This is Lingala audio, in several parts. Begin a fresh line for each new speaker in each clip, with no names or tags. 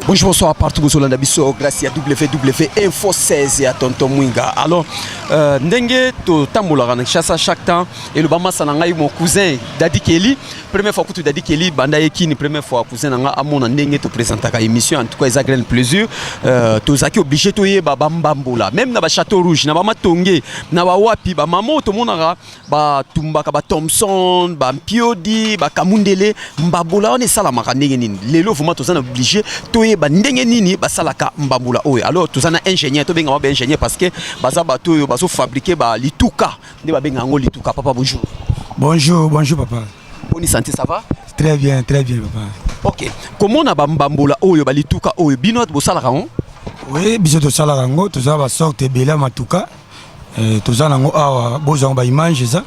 Bonjour, bonsoir partout bozolanda biso grâce ya WW Info 16 ya Tonton Mwinga. Alors, ndenge totambolaka na Kinshasa chaque temps, eloba masa na ngai, mon cousin Dadi Kelly, première fois kutu Dadi Kelly banda ye kini, première fois cousin na nga amona ndenge toprésentaka émission, en tout cas eza grand plaisir. Tozalaki obligé toyeba bambambola, même na ba Château Rouge, na bamatonge, na bawapi, bamama oyo tomonaka batumbaka ba Thomson, bampiodi, bakamundele, mbambola wana esalamaka ndenge nini? Lelo vraiment toza na obligé toyeba ndenge nini basalaka mbambola oyo. Alors toza na ingénieur, tobengama baingénieur parce que baza bato oyo bazofabriquer balituka, nde babenga yango lituka. Papa, bonjour.
Bonjour, bonjour papa.
Boni santé, ça va?
Très bien, très bien papa.
Ok, komona bambambola oyo, balituka oyo, bino bosalaka yango?
Oui, biso tosalaka yango, toza basorte ebele ya matuka. Toza nango awa, bozwango baimage, eza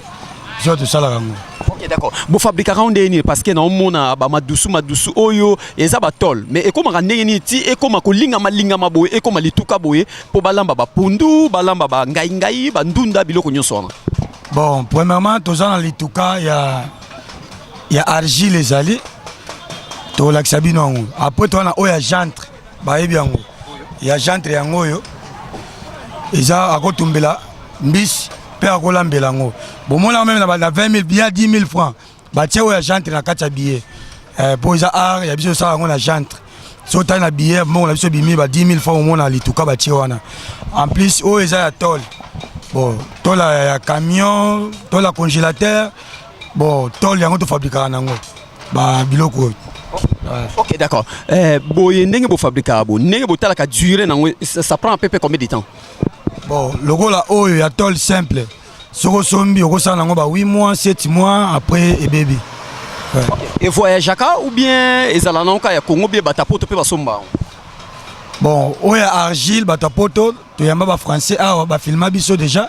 biso tosalaka yango.
Ok, d'accord. Bofabrikaka yango ndenge nini? Parce que naomona bamadusu madusu oyo eza batole, mais ekomaka ndenge nini ti ekoma kolingama-lingama boye, ekoma lituka boye, mpo balamba bapundu, balamba bangaingai, bandunda, biloko nyonso wana?
Bon, premièrement toza na lituka ya argile, ezali tolakisa bino yango. Après toza na oyo ya chantre, bayebi yango ya chantre, yango oyo eza akotumbela mbisi mpe akolambela yango. Bomonaka même na 20 000 bien 10 000 francs, batie oyo ya chantre na kati ya billet, mpo eza art ya biso, tosala yango na chantre. So otali na billet mbongo na biso bimi ba 10 000 francs, omona lituka batie wana. En plus oyo eza ya tôle, bon, tôle ya camion, tôle ya congélateur. Bon, tôle yango tofabrikaka nango babiloko oyo.
Ok, d'accord. Boye ndenge bofabrikaka bo, ndenge botalaka durée nango, ça prend à peu près combien de temps?
Bon, lokola oyo ya tôle simple, soki osombi, okosala nango ba 8 mois, 7 mois, après ebebi. Ouais.
Evoyageaka ou bien ezala nango kaka ya Congo, bien bato ya poto mpe basomba yango?
Bon, oyo ya argile, bato ya poto toyamba, bafrançais awa bafilma biso déjà,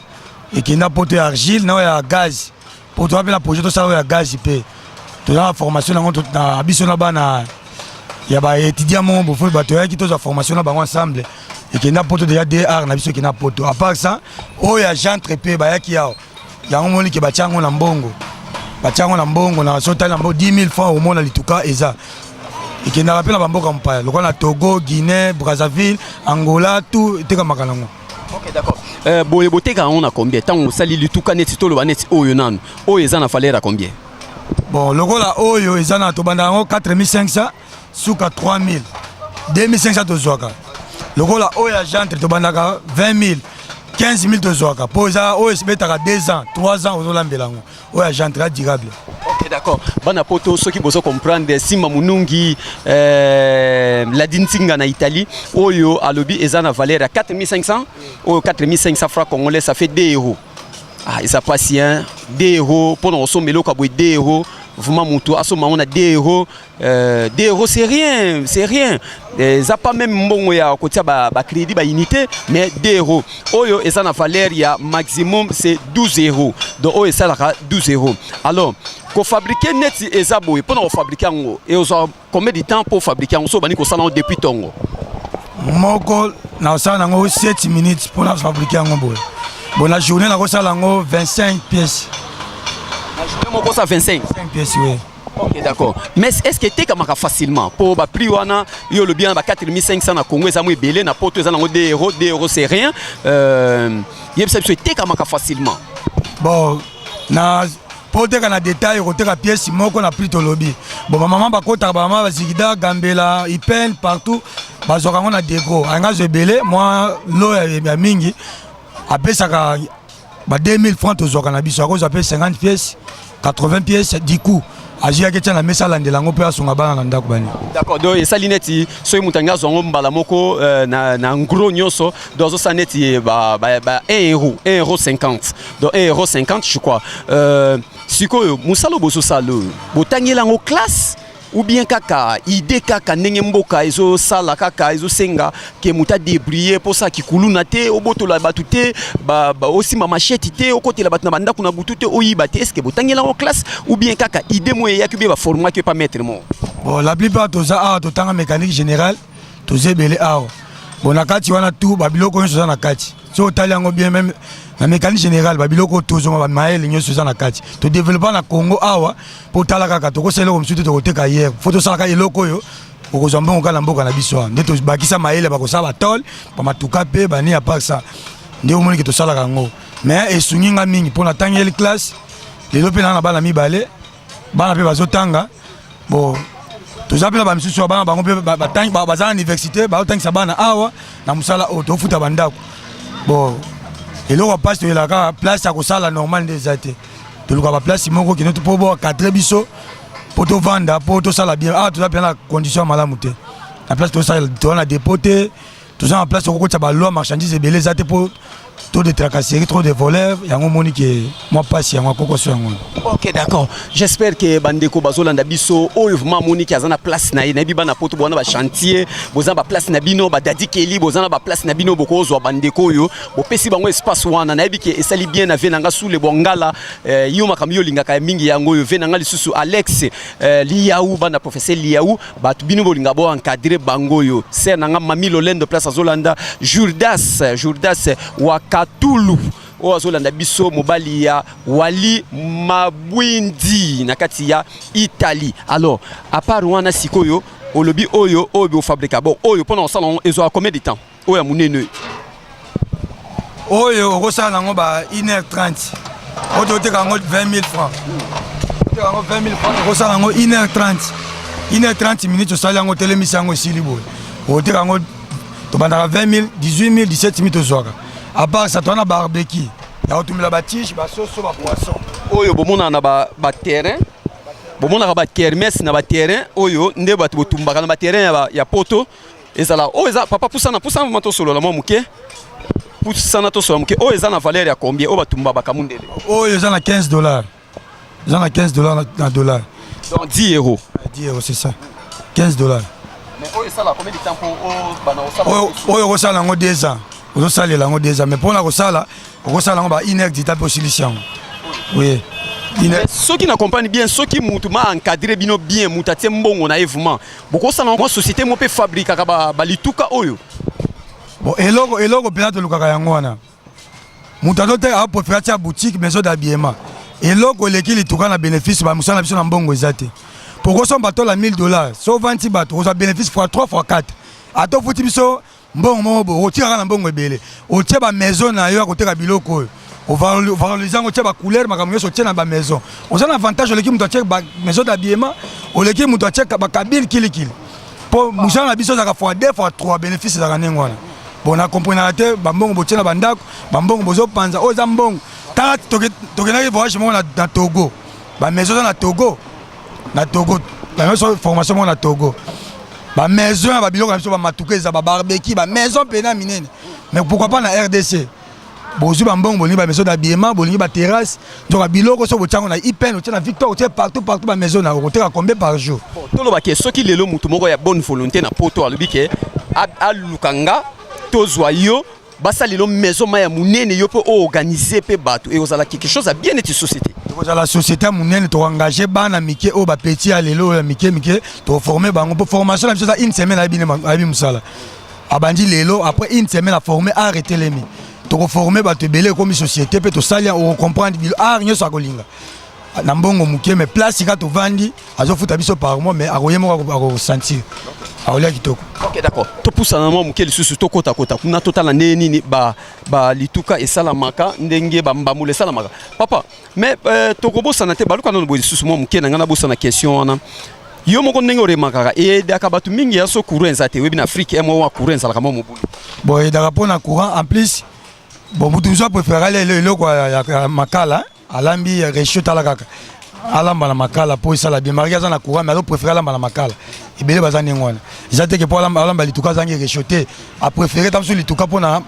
ekenda poto ya argile na oyo ya gaz. Po toza mpe na projet tosala oyo ya gaz, mpe toza na formation nango na biso na bana ya baétudiant moko bofo bato oyaki tozwa formation na bango ensemble. Ekenda poto déjà, dr na biso ekenda poto. À part ça, oyo ya chantre mpe bayaki awa, yango monike batia yango na mbongo, batia yango na mbongo na so otali na mbongo 10 000 francs, omona lituka eza ekendaka mpe na bamboka mopaya lokola na Togo, Guinée, Brazzaville, Angola, tout etekamaka nango.
Ok, d'accord. Boye boteka yango na combien ntango osali lituka neti, toloba neti oyo nanu, oyo eza na valeur ya combien?
Bon, lokola oyo eza na, tobanda yango 4500, suka 3000, 2500 tozwaka. Lokola oyo ya chantre, tobandaka 20 000, 15 000 tozwaka, mpo eza oyo ebetaka 2 ans, 3 ans ozolambela yango. Oyo ya chantre durable.
Ok, d'accord. Bana poto, soki bozo comprendre nsima munungi, ladi ntinga na Italie, oyo alobi eza na valeur ya 4500. Oyo 4500 francs congolais, ça fait 2 euros. Ah, eza pasi hein, 2 euros mpona kosomba eloko ya boye. 2 euros, vraiment, moto asomba yango na 2 euros, 2 euros, c'est rien, c'est rien. Eza pas même mbongo ya kotia bacrédit, ba baunité, mais 2 euros oyo eza na valeur ya maximum c'est 12 euros. Donc oyo esalaka 12 euros. Alors kofabriquer neti eza boye, mpona kofabriquer yango ezwa combien de temps mpo fabriquer yango, so obandi kosala yango depuis ntongo?
Moko nakosala nango 7 minutes mpona fabriquer yango boye. Bon, na journée nakosala yango 25 pièces.
Na journée moko osala 25?
5 pièces, oui.
Ok, d'accord. Mais est ce que etekamaka facilement? Mpo baprix wana yo olobi wana, ba 4500 na Congo eza mo ebele, na poto eza nango 2 euros. 2 euros, c'est rien. Yebisa biso, etekamaka facilement?
Bon, na mpo oteka na détail, okoteka pièce moko na prix tolobi. Bon, bamama bakotaka, bamama bazikida, Gambela, Ipen, partout bazwaka yango na degro. Alinga azwa ebele mwa lo ya mingi, apesaka ba 2000 francs. Tozwaka na biso, akozwa mpe 50 pièces, 80 pièces. Du coup azwi yaki, tia na mesa, alandela yango mpe asunga bana na ndako bani.
D'accord. Donc esali neti soki moto alingi azwa yango mbala moko, na gros nyonso, donc azosala neti ba 1 euro, 1 euro 50, donc 1 euro 50, je crois. Sikoyo mosala oyo bozosala oyo, botangeli yango classe ou bien kaka idée, kaka ndenge mboka ezosala, kaka ezosenga ke moto adébrouiller mposa kikuluna te, obotola bato te, osimba machette te, okotela bato na bandako na butu te, oyiba te? Est ce que botangeli yango classe ou bien kaka idée mo eyaki, ou bien baformaki pa maître mo?
Bon, la plupart toza awa totanga mécanique générale, toza ebele awa. Bon, na kati wana tu babiloko nyonso eza na kati. So otali yango bien, même na mécanique générale, babiloko oyo tozonga, bamayele nyonso eza na kati. Todéveloppa na Congo awa mpo tala kaka tokosala eloko mosusu te, tokoteka hier. Fo tosalaka eloko oyo. Okozwa mbongo kaka na mboka na biso awa. Nde tobakisa mayele, bakosala batole, bamatuka mpe bani. À part ça, nde omoni ke tosalaka yango, mais esungi nga mingi mpo natangeli classe. Lelo mpe naa na bana mibale, bana mpe bazotanga. Bon, toza mpe na bamisusu ya bana, bango mpe baza na université, bazotangisa bana awa na mosala oyo. Tofuta bandako. Bon, eloko ya mpasi, toyelaka place ya kosala normal nde eza te. Toluka baplace moko kende mpo boencadre biso, mpo tovanda, mpo tosala bien. Awa toza mpenza na condition ya malamu te. Na place tosala, toza na dépôt te, toza na place okokotisa baloi marchandise ebele eza te, mpo trop de tracasserie, trop de voleurs. Yango omoni ke mwa mpasi yango akokoso yango.
Ok, d'accord. J'espère que bandeko bazolanda biso oyo vraiment amoniki aza na place na ye. Nayebi bana Poto boza na bachantier, boza na baplace na bino, badadi keli boza na baplace na bino, bokozwa bandeko oyo, bopesi bango espace wana. Nayebi ke esali bien na vie na nga sule bongala yo makambo yo olingaka ya mingi yango oyo vie na nga lisusu Alex Liau, bana professeur Liau, bato bino bolinga bo encadre bango oyo. Sœur na nga Mami Lolendo, place azolanda, Jourdas, Jourdas Wakatulu oyo azolanda biso, mobali ya Wali Mabwindi na kati ya Italie. Alors, à part wana, sikoyo olobi oyo oyo bofabrika, bon, oyo mpona kosala yango ezwaka combien de temps, oyo ya monene?
Oyo okosala yango ba 1 heure 30. Oyo toteka yango 20 000 francs, oteka yango 20 000 francs. Okosala yango 1 heure 30, 1 heure 30 minutes, osali yango, otelemisi yango, esili boye, oteka yango. Tobandaka 20 000, 18 000, 17 000 tozwaka. À part ça, toza na barbecue ya kotumbela batige, basoso, bapoisson.
Oyo bomonaka na baterrain, bomonaka bakermesse na baterrain, oyo nde bato botumbaka na baterrain ya Poto ezala. Oyo eza, papa, pusana, pusana vraiment, tosolola mwa moke. Pusana, tosolola moke. Oyo eza na valeur ya combien, oyo batumba bakamundele?
Oyo eza na 15 dollars, eza na 15 dollars na dollar.
Donc 10 euros.
10 euros, c'est ça, 15 dollars.
Mais oyo esala combien de temps po bana osala?
Oyo okosala yango 2 ans, ozosalela yango 2 ans, mais mpona kosala, okosala yango ba 1 heure dita mpe osilisi yango, oui.
Soki na comprendre bien, soki mutu ma encadre bino bien, mutu atie mbongo na ye vraiment, bokosala mwa société mo mpe fabrikaka balituka oyo?
Bon, eloko mpenza tolukaka yango wana. Moto azoteka, apréféré atia boutique, maison d'habillement. Eloko eleki lituka na bénéfice, bamosala na biso na mbongo eza te. Po kosomba tola 1000 dollars, so ovandi bato, kozwa bénéfice fois 3 fois 4. Ata ofuti biso mbongo moko boye, otikaka na mbongo ebele. Otie bamaison na yo ya koteka biloko oyo, ovalorize yango, otie bacouleur, makambo nyonso otie na bamaison, oza na avantage. Oleki moto atie maison d'habillement, oleki moto atie bakabine kilikili, mpo mosala na biso ezalaka fois 2 fois 3, bénéfice ezalaka ndenge wana. Bon, na comprenaka te bambongo botie na bandako, bambongo bozopanza. Oyo eza mbongo. Tala, tokendaki voyage moko na Togo, bamaison eza na Togo, na Togo formation moko na Togo, bamaison ya babiloko na biso, bamatuka eza, babarbecue, bamaison mpena minene. Mais pourquoi pas na RDC? Bozwi bambongo, bolingi bamaison d'habillement, bolingi baterrasse, nzoka biloko so botiango na Ipen, otie na Victoire, otie partout partout bamaison na okoteka combien par jour?
Toloba ke soki lelo motu moko ya bonne volonté na Poto alobi ke aluka nga, tozwa yo, basalelo maison ma ya monene, yo mpe oorganize mpe bato, ekozala quelque chose ya bien neti société?
Tokozala société ya monene, tokoengage bana mike oyo, bapeti ya lelo oyo ya mike mike, tokoforme bango, mpo formation na biso eza une semaine. Ayebi mosala, abandi lelo, après une semaine aforme, aretelemi. Tokoforme bato ebele, ekomi société mpe tosali. Okocomprendre bilo art nyonso akolinga na mbongo moke, mais place ka tovandi, azofuta biso par mois, mais akoye moko, akosentir, akolia kitoko.
Ok, d'accord. Topusana mwa moke lisusu, tokotakota kuna, totala ndenge nini balituka esalamaka, ndenge bambamula esalamaka, papa. Mais tokobosana te, baluka nano boye lisusu mwa moke na ngai, nabosana question wana. Yo moko ndenge oremakaka, eyedaka bato mingi ya so courant eza te. Oyebi na Afrique mwa wa courant ezalaka mwa mobulu.
Bon, eyedaka mpo na courant. En plus, bon, motu mosusu apréféré alia eloko ya makala, alambi réchaud. Tala kaka, alamba na makala mpo esala bien. Mari aza na courant, mais azopréféré alamba na makala. Ebele baza ndenge wana. Eza teke mpo alamba lituka azangi réchaud te. Apréféré ta mosusu lituka mpo na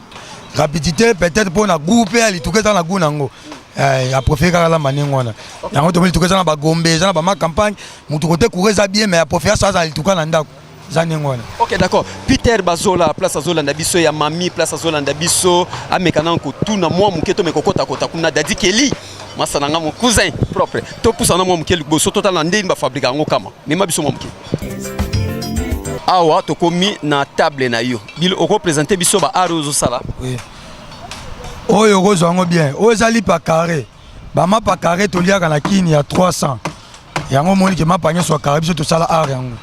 rapidité, peut-être mpo na goût mpe ya lituka, eza na goût nango. Apréféré kaka alamba ndenge wana. Yango tomoni lituka eza na bagombe, eza na bama campagne. Motu kote courant eza bien, mais apréféré aso aza na lituka na ndako, eza ndenge wana.
Ok, d'accord. Peter Bazola, place azolanda biso, ya mami, place azolanda biso, ameka nano kotuna mwa moke. Tomeka kokotakota kuna. Dadi Keli, masa na nga, mo cousin propre. Topusana mwa moke liboso, totala ndenge bafabrika yango. Kama mema biso mwa moke awa. Tokomi na table na yo. Okopresente biso ba art oyo ozosala?
Oui. Oyo okozwa yango bien, oyo eza lipa carré, bamapa carré toliaka na kini ya 300. Yango omoni ke mapa nyonso ya carré, biso tosala art yango.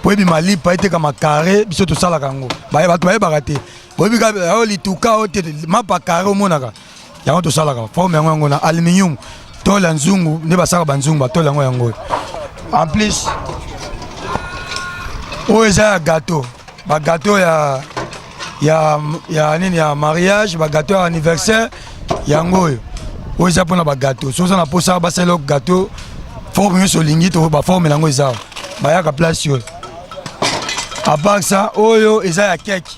Po ebima lipa, etekama carré, biso tosalaka yango. Bato bayebaka te. Boyebi kaka oyo lituka oyo te, mapa carré omonaka yango, tosalaka forme yango yango na aluminium, tole ya nzungu nde basalaka banzungu, batole yango yango oyo. En plus, oyo eza ya gâteau, bagâteau ya nini, ya mariage, bagâteau ya anniversaire, yango oyo. Oyo eza mpona bagâteau. So oza na mposa basalela gâteau, forme nyonso olingi, to baforme yango eza awa, bayaka place oyo. À part ça, oyo eza ya keke.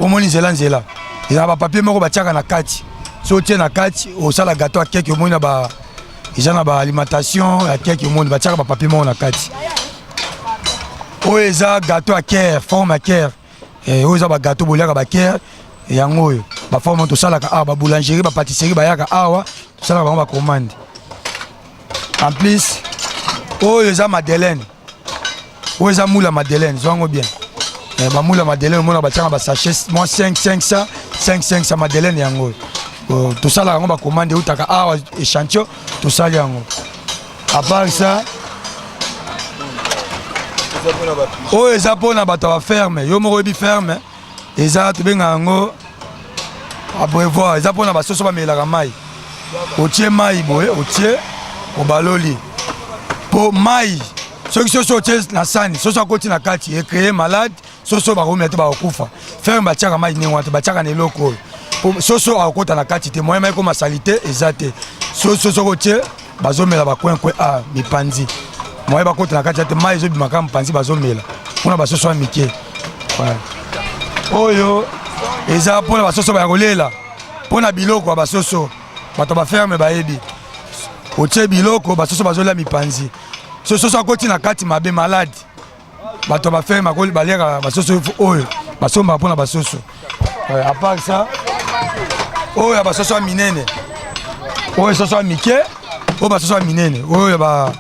Omoni nzela nzela, eza na bapapier moko batiaka na kati. So otie na kati, osala gâteau ya keke. Omoni na ba eza na baalimentation ya keke, omoni batiaka bapapier moko na kati. Oyo eza gâteau ya cœur, forme ya cœur. Oyo eza bagâteau boliaka, bacœur, yango oyo. Baforme tosalaka awa, baboulangerie, bapâtisserie bayaka awa, tosalaka bango bacommande. En plus, oyo eza madeleine, oyo eza moule ya madeleine. Zwango bien. Bamoule ya madeleine, omona batiaka basachet mwa 5 500 5 500. Madeleine yango oyo, tosalaka yango, bacommande eutaka awa, échantillon tosali yango. À part ça, oyo eza mpona bato ya baferme. Yo moko oyebi ferme, eza tobengaka yango abreuvoir. Eza mpona basoso bamelaka mai. Otie mai boye, otie, obaloli, mpo mai soki soso otie na sani, soso akoti na kati, ecréer malade. Soso bakomela te, bakokufa. Ferme batiaka mai ndenge wana te, batiaka na eloko oyo po soso akokota na kati te. Moyen mai ekoma saleté eza te. Soso soki otie, bazomela bakwenkwe a mipanzi, moyen bakota na kati ya te. Mai ezobimaka mopanzi, bazomela mpona basoso ya mike. Oyo eza mpona basoso baya kolela, mpona biloko ya basoso. Bato baferme bayebi, otie biloko, basoso bazolia mipanzi. So soso akoti na kati, mabe, malade. Bato baferme baliaka basoso oyo basombaka mpona basoso. À part ça, oyo ya basoso ya minene, oyo soso ya mike, oyo basoso ya minene, oyo ya ba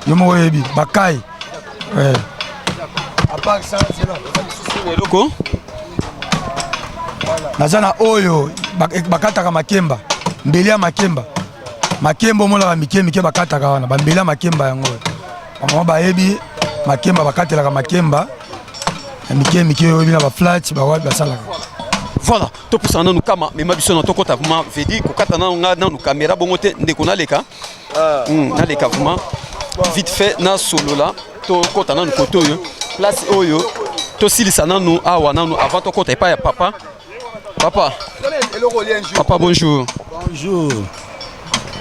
yo moko oyebi bakai. À part ça,
eloko
naza na oyo bakataka makemba, mbeli ya makemba. Makemba omonaka mike mike, bakataka wana bambeli ya makemba, yango oyo. Bamama bayebi makemba, bakatelaka makemba ya mike mike. Oyebi na baflat bawapi basalaka.
Voilà, topusana nanu kama mema biso na tokɔta vraiment vedi kokata nanu nga nanu caméra bongo te. Ndeko, naleka. Naleka vraiment vite fait, nasolola. Tokɔta nanu kote oyo, place oyo, tosilisa nanu awa nanu avant tokɔta epai ya papa. Papa, papa, bonjour.
Bonjour.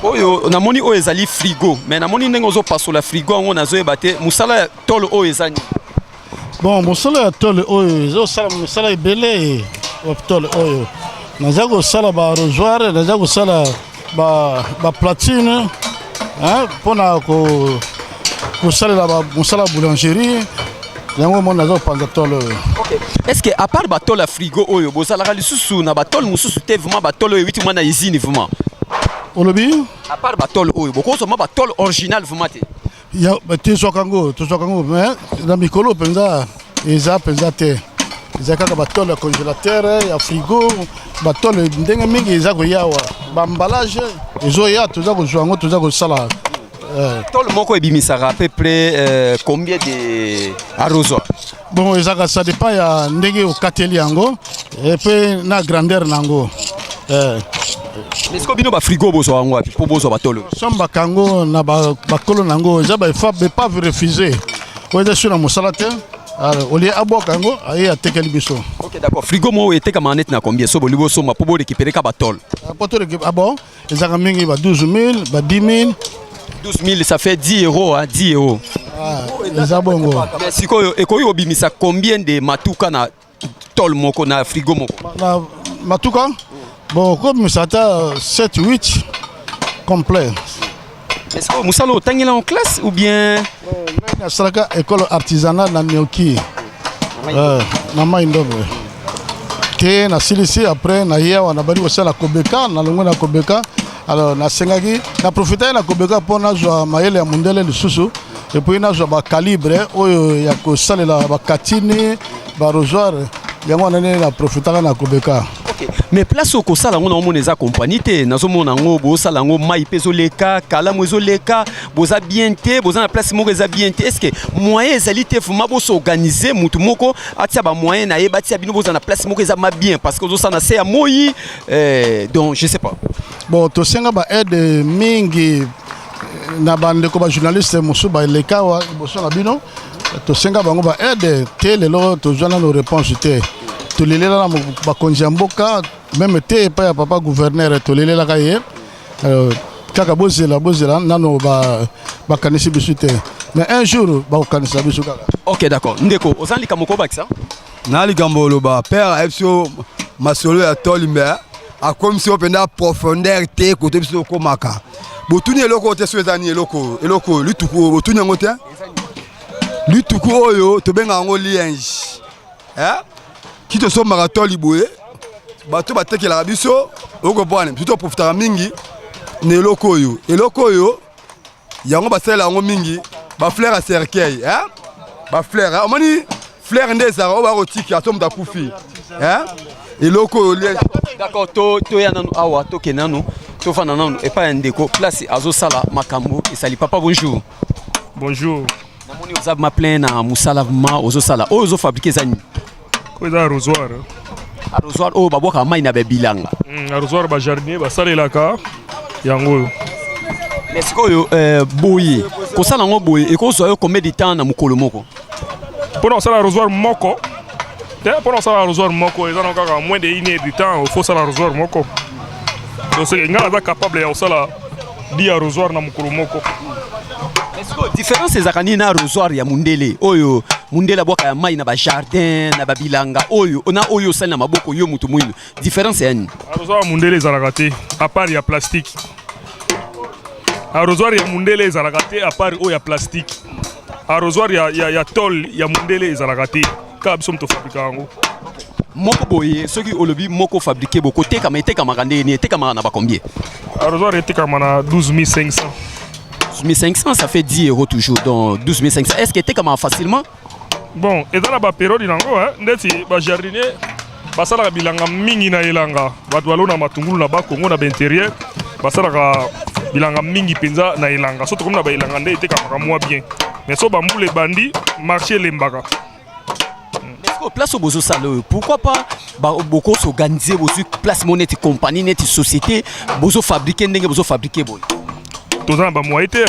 Oyo namoni oyo ezali frigo, mais namoni ndenge ozopasola frigo yango, nazoyeba te mosala ya tole oyo eza nini.
Bon, mosala ya tole oyo ezosala mosala ebele. Tole oyo naza kosala baarrosoir, naza kosala baplatine mpona kosalela mosala ya boulangerie. Yango omoni naza kopanza tole oyo.
Est ce que à part batole ya frigo oyo, bozalaka lisusu na batole mosusu te? Vraiment batole oyo ewiti mwa na usine vraiment?
Olobi?
À part batole oyo, bokozwa mwa batole original vraiment te?
Ya, tozwaka yango, tozwaka yango, mais na mikolo mpenza eza mpenza te. Eza kaka batole ya congélateur, ya frigo. Batole ndenge mingi eza koya awa, baemballage ezoya, toza kozwa yango, toza kosala.
Tole moko ebimisaka à peu près combien de arrosoir?
Bon, ezaka, ça dépend ya ndenge okateli yango mpe na grandeur na yango.
Mais sikoyo bino bafrigo bozwa yango wapi mpo bozwa batole?
Sombaka yango na bakolo na yango. Eza baépave refusé oyo eza sur na mosala te. Alors, olie abwaka yango, aye atekeli biso.
Ok, d'accord. Frigo moko etekamaka neti na combien so bolingi bosomba mpo borécupérer ka batole?
Po to ah bon, ezalaka mingi ba 12 000, ba 10 000.
12 000, ça fait 10 euros, hein, 10 euros.
Ah, eza bongo.
Mais sikoyo ekoki kobimisa combien de matuka na tole moko, na frigo moko?
Na matuka, bon, okobimisa ata 7 8 complet.
Mais sikoyo mosala otangela en classe ou bien?
Ngai nasalaka école artisanale na Mioki, na Mai Ndombe te. Nasilisi, après naye awa, nabandi kosala kobeka. Nalongwe na kobeka, alors nasengaki naprofitaki na kobeka mpo nazwa mayele ya mondele lisusu, et puis nazwa bacalibre oyo ya kosalela bakatini, baarrosoir. Yango wana nde naprofitaka na kobeka.
Ok. Mais place oyo kosala yango, naomona eza compagnie te. Nazomona yango, bosala yango, mai mpe ezoleka, kalamu ezoleka, boza bien te, boza na place moko eza bien te. Est ce que moyen ezali te vraiment bos'organiser, mutu moko atia bamoyen na ye, batia bino, boza na place moko eza ma bien? Parce que ozosala na se ya moi, donc je sais pas.
Bon, tosenga baaide mingi na bandeko bajournaliste mosusu baleka awa liboso na bino. Tosenga bango baaide te, lelo tozwa nano réponse te. Tolelela na bakonzi ya mboka, même te epai ya papa gouverneur, tolelelaka ye kaka bozela, bozela nano, bakanisi biso te, mais un jour bakokanisa biso kaka.
Ok, d'accord. Ndeko, oza na likambo kobakisa?
Na likambo oloba, père ayebi biso masolo ya tolimbe, akomisi yo mpenza profondeur te. Kote biso okomaka, botuni eloko oyo te. So eza nini eloko? Eloko lituku oyo botuni yango te. Lituku oyo tobengaka yango lienge, eh? Ki tosombaka toli boye, bato batekelaka biso, okopwana biso toprofitaka mingi na eloko oyo. Eloko oyo yango basalela yango mingi bafleur ya cercueil, eh? Bafleur, eh? Omoni fleur nde ezalaka oyo bakotika so moto akufi, eh? Eloko oyo lienge.
D'accord, toya nanu awa, tokende nanu, tofanda nanu epai ya ndeko, place azosala makambo esali. Papa, bonjour.
Bonjour.
Namoni oza ma plein na mosala. Ma ozosala oyo, ozofabriquer, eza nini?
Oyo eza arrosoir.
Arrosoir oyo babwakaka mai na babilanga?
Arrosoir bajardinier basalelaka yango oyo.
Mais sikoyo, boye kosala yango boye ekozwa yo combien de temps na mokolo moko?
Mpona kosala arrosoir moko te, mpona kosala arrosoir moko eza na kaka moins de une heure du temps. Faut osala arrosoir moko, donc soki ngai naza capable ya kosala 10 arrosoir na mokolo moko.
Mais sikoyo, différence ezalaka nini na arrosoir ya mundele oyo mundele abwaka ya mai na bajardin, na babilanga, oyo na oyo osali na maboko, yo motu mwindu? Différence ya nini?
Arrosoir ya mundele ezalaka te à part ya plastique. Arrosoir ya mundele ezalaka te à part oyo ya plastique. Arrosoir ya tôle ya mundele ezalaka te, kaka biso moto fabrika yango.
Moko boye, soki olobi moko fabriqué, bokotekama, etekamaka ndenge nini? Etekamaka na bacombien?
Arrosoir etekama na 12 500.
1500, ça fait 10 € toujours. Donc 12 500, est ce que etekamaka facilement?
Bon, eza na baperiode nango, ndeti bajardinier basalaka bilanga mingi na elanga, bato balona matungulu na bakongo na baintérieur, basalaka bilanga mingi mpenza na elanga. So tokomi na baelanga nde etekamaka mwa bien, mais so bambula ebandi, marché elembaka.
Est-ce que place oyo bozosala oyo, pourquoi pas bokos'organiser, bozwi place moko neti compagnie, neti société, bozofabriquer ndenge bozofabriquer boye?
Toza na bamoyen te,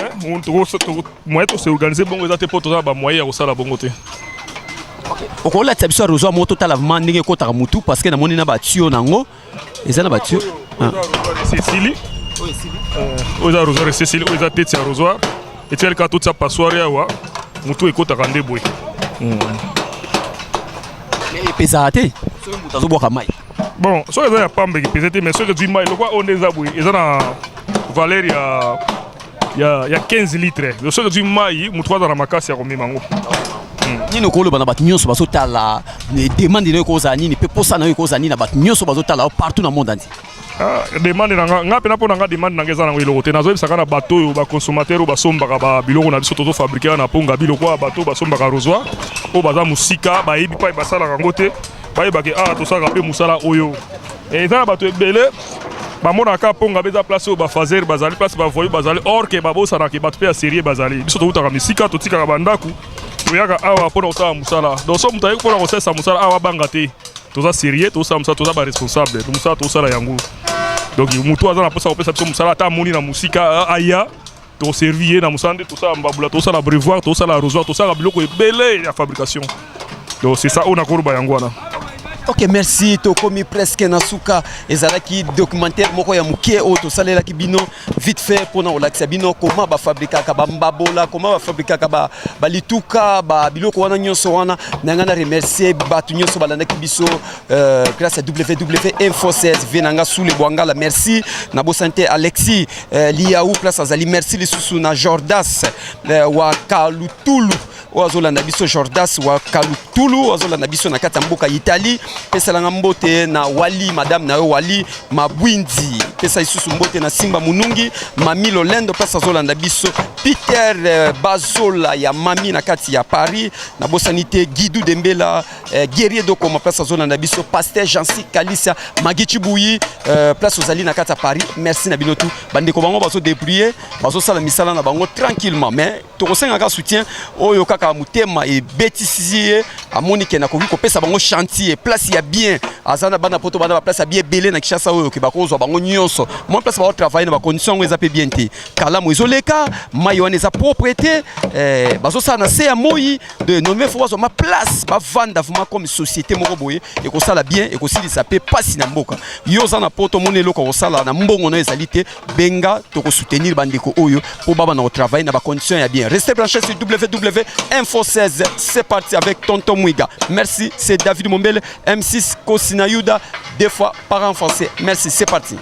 moyen tos'organiser bongo eza te, mpo toza na bamoyen ya kosala bongo te.
Okolatisa biso arrosoir moko, totala vraiment ndenge ekotaka mutu, parce que namoni na batuyau nango, eza na batuyau.
Esili, oyo eza arrosoir esesili, oyo eza tête ya arrosoir, etikali kaka totia passoire awa, motu ekotaka nde boye.
Epesaka te soki moto azobwaka mai?
Bon, soki eza ya pamba ekipese te, mais soki ezwi mai lokwa oyo nde eza boye, eza na valeur ya 15 litre. Soki ezwi mai, motu aza na makasi ya komema yango.
Nini okoloba na bato nyonso bazotala? Demande na yo ekozala nini, mpe posa na yo ekozala nini na bato nyonso bazotala partout na monde entier?
Ah, demande na nga, nga mpena mpo na nga, demande na nga eza nango eloko te. Nazoyebisaka na bato oyo baconsommateur oyo basombaka babiloko na biso tozofabriquer wana na mponga, biloko oyo bato oyo basombaka arrosoir oyo baza mosika, bayebi pai basalaka yango te, bayebake awa tosalaka mpe mosala oyo. Eza na bato ebele bamonaka mponga mpe eza place oyo bafaser bazali, place bavoyous bazali, or que babosanaka bato mpe ya sérieux bazali. Biso toutaka misika, totikaka bandako, toyaka awa mpona kosala mosala. Donc so moto ayeki mpona kosalisa mosala awa, abanga te, toza sérieux, tozosala mosala, toza baresponsable, mosala tozosala yango. Donc motu aza na mposa kopesa biso mosala, ata amoni na mosika, aya, toservi ye na mosala. Nde tosala mbabula, tosala abreuvoir, tosala arrosoir, tosala biloko ebele ya fabrication. Donc c'est ça oyo nakoloba yango wana.
Ok, merci. Tokomi presque na suka. Ezalaki documentaire moko ya moke oyo tosalelaki bino vite fait mpona kolakisa bino koma bafabrikaka bambabola, koma bafabrikaka balituka, babiloko wana nyonso wana. Na ngai na remercier bato nyonso balandaki biso grâce à www info 16 v na nga Sule Bwangala, merci. Nabosani te Alexis Liaou, place azali, merci. Lisusu na Jordas wa Kalutulu. Oyo azolanda biso, Jordas wa Kalutulu, oyo azolanda biso na kati ya mboka Italie, pesalanga mbote na Wali, madame na yo Wali Mabwindi. Pesa lisusu mbote na Simba Munungi, Mami Lolendo, place azolanda biso, Peter Bazola ya Mami na kati ya Paris. Nabosani te Guidu Dembela, Guerrier Dokoma, place azolanda biso, Pasteur Jansi Kalisa, Magi Chibuyi, place ozali na kati ya Paris. Merci na bino tu bandeko. Bango bazodébrouiller, bazosala misala na bango tranquillement, mais tokosengaka soutien. Oyo kaka motema ebetisi ye, amoni ke nakoki kopesa bango chantier, place ya bien. Aza na bana Poto, bana baplace ya bien ebele na Kinshasa oyo ke bakozwa bango nyonso. Mwa place baotravaille na bacondition yango eza mpe bien te. Kalamu ezoleka, mai wana eza propre te, bazosala na se ya moi de nome. Faut bazwa ma place, bavanda vraiment comme société moko boye. Ekosala bien, ekosilisa mpe pasi na mboka. Yo oza na Poto, omoni eloko kosala na mbongo na yo ezali te, benga, tokosoutenir bandeko oyo mpo babana kotravaille na bacondition ya bien. Restez branchés sur WW Info 16. C'est parti avec Tonton Mwiga. Merci, c'est David Mombele, M6 Kosina Yuda, deux fois par en français. Merci, c'est parti.